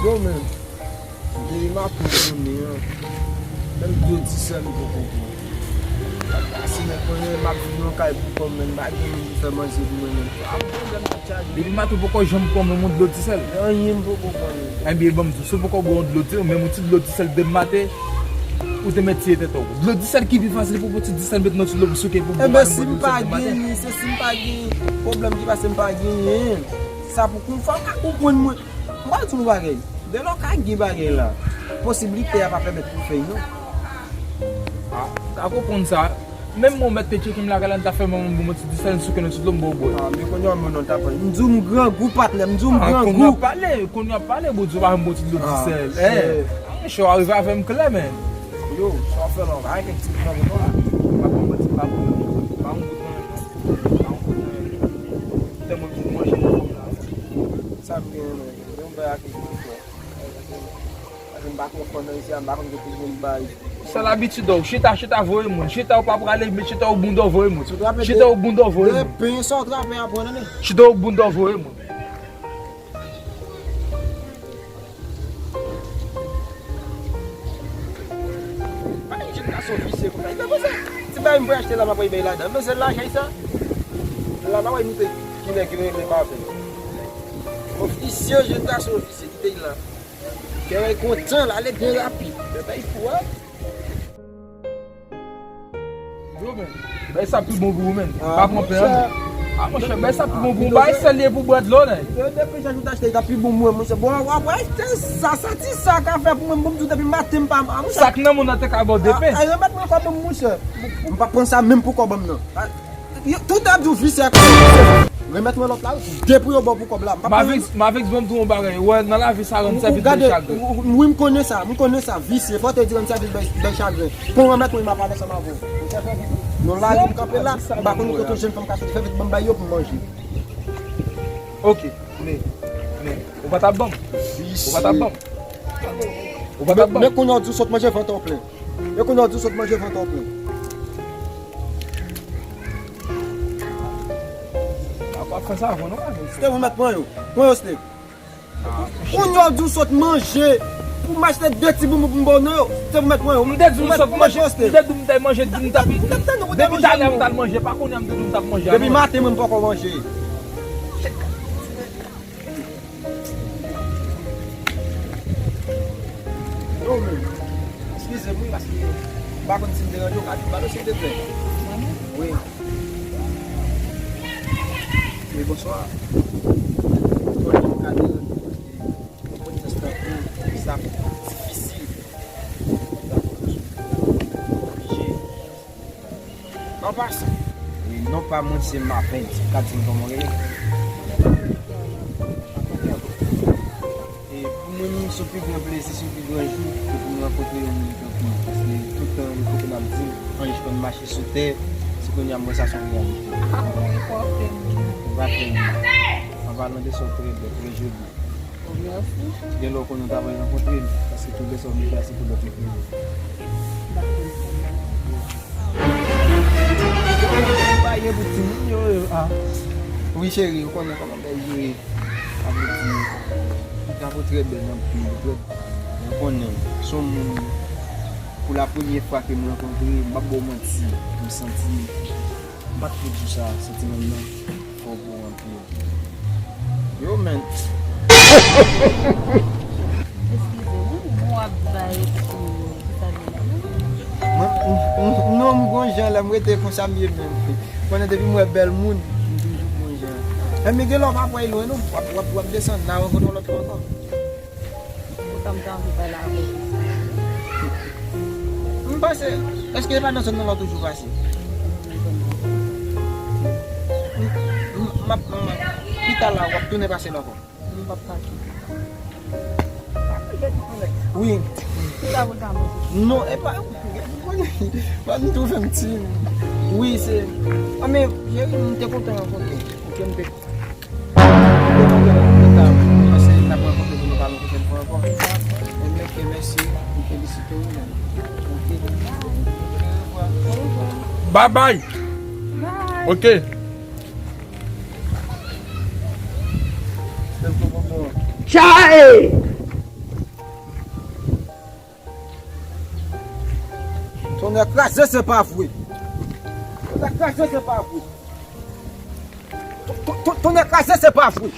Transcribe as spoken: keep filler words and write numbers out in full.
Yo, men, depi maten konnen an, menm dlo disèl m poko pran. Paske nèg konnen m ap viv nan kay pou kò m, men m pa gen moun pou fè manje pou mwen menm. A, m pran dèm nan chaje. Depi maten ou poko janm pran menm yon dlo disèl? Anyen m poko pran menm. Ebyen, ban m di w, si w poko bwè yon dlo disèl, menm yon ti dlo disèl depi maten, ou te mèt tiye tèt ou. Dlo disèl ki pi fasil pou pran ti disèl met nan ti dlo pou souke pou bwè. Ebyen, si m pa genyen, se si m pa gen pwoblèm ki pase m pa genyen. Sa pou konn fò w ka konprann mwen. M pral di w yon bagay. Delè w ka gen bagay la, posiblite a pa pèmèt pou fèy non. A, m ka konprann sa. Menm mwen mèt te tcheke m lakay la, m ta fè mwen yon bon ti disèl, m souke nan ti dlo, m ba w bwè. A, men kounye a mwen non ta pran. M di w m grangou, patnè, m di w m grangou. Kounye a pale, kounye a pale, Bondye pa fè m bon ti dlo disèl. Eh, monchè, w arive avè m klè, men. Yo, sa w fè la, w pa gen kèk ti pran pou nou la. M ap pran ti pa pou nou. Pa yon gout nan men mwen. Pa yon gout nan men mwen. Tèlman m fin manje nan fòm la. Sa m gen, men. Yon bagay ak yon gout fò. Paske m pa konn fò nan isi a, m pa konn kote pou m bay. Sa labitid ou, chita, chita voye moun. Chita ou pa prale, men chita ou bounda voye moun. Chita ou bounda voye moun. Depen sa w trape a pran nan men. Chita ou bounda voye moun. Ay, jèn gason visye konsa. Li pa panse ti bagay m pou achte la, m ap bay ladan. Men se lajan sa. La, m ap bay moute ki nèg ki regle m avè. Ofisye, jèn gason ofisye, kite l la. Kè w kontan, l ale byen rapid. Bèbè, l fou, a. Yo, men, bay sa pi bon pou ou, men. Pa pran pè, non. A, monchè, bay sa pi bon pou ou. Bay sèl li pou bwè dlo, nèg. Yo, depi jan ou t achte, li ta pi bon pou mwen, monchè. Bon, w ap achte sa, sa ti sa ka fè pou mwen, bon, m di w depi maten m pa, a, monchè. Sa k nan men w nan te ka ba w depen. A, remèt mwen kòb mwen, monchè. M pa pran sa menm pou kòb mwen, non. A, Yo, tout ap di w visye ak kòb. Remèt mwen lòt la, wi. Depi yo ba w pou kòb la. M pa pran. Mavix, Mavix, ban m di w yon bagay. Wè, nan lavi sa rann sèvis bèl chagren. Wi, m konnen sa, m konnen sa. Visye, fò te di rann sèvis bèl, bèl chagren. Pou w remèt mwen, m ap pale ansanm avè w. Non, lari m kanpe la, m pa konn kote yon jèn fanm ka soti fè vit, ban m bay yo pou m manje. Ok, men, men, ou pa t ap ban m. Ou pa t ap ban m. Ou pa t ap ban m. Men kounye a w di w sot manje vant ou plen. E kounye a w di w sot manje vant ou plen. A, w ap fè sa avè w, non, avè w. Steve, ou mèt pran yo. Pran yo, Steve. Kounye a w di w sot manje. Pou m achte de ti boumou pou m ba w, non. Steve, ou mèt pran yo. M te di w sot manje, Steve. M te di w m te manje, di m t ap. Depi talè a m t al manje, pa kounye a m te di w m t ap manje. Depi maten, mwen, m poko manje. Yo, men, eskize m, wi, paske m pa konn si m deranje w, ka di m pale, silvouplè. Mwen menm? Wi. Wi, bonswa. Mwen menm ka deranje w, paske mwen konn sens tankou sa difisil. Sa pou oblije. An pasan, e, non pa mwen se Mavens, m ka di n kòman w rele? E, pou mwen menm, se yon pi gran plezi, se yon pi gran jou ke pou m rankontre yon moun tankou w, paske tout tan, yon kote m ap di, anj konn mache sou tè, se kounye a m wè sa se yon reyalite. Ou pa fè m. An palan de sa, w trè bèl, trè joli. Mèsi. Gen lè w konnen w ta pral rankontre m, paske tout lè sa w vle pase pou lòt moun. Pa gen pou timoun yo, yo, a. Wi, cheri, ou konnen kòman bagay yo ye. Sa vle di, ou ta vo trè bèl anpil, trè. Mwen konnen, se yon moun, pou la premyè fwa ke m rankontre, m p ap ba w manti, m santi, m pa t pou di w sa, santiman m nan fò pou w anpil. Yo, men. Eskize, wi, bon, w ap bay ti moun yo, ki sa gen la? Mwen, m, m, non, m gon jan lè m rete konsa m ye menm. Konnen depi m wè bèl moun, m toujou gon jan. Enben, gen lè w pa pral lwen, non. W ap, w ap, w ap desann, n a rankontre yon lòt fwa ankò. Poutan m te anvi pale avè w. M panse, èske e pa nan zòn nan la w toujou pase? M, m, m ap, m, pita la, w ap tounen pase la ankò. M p ap pase. Wi. Pita pou sa manje. Non, e pa, pa m twouve m ti. Wi, se, a, men, cheri, m te kontan rankontre w. Ok, m te Panse n ap rankontre pou nou pale yon pwochèn fwa ankò. Enben, ok, mèsi. M felisite w, men. Ok. Bye bye. Ok. Chae! Tonnè kraze, se pa vre. Tonnè kraze, se pa vre. Ton- ton- Tonnè kraze, se pa vre.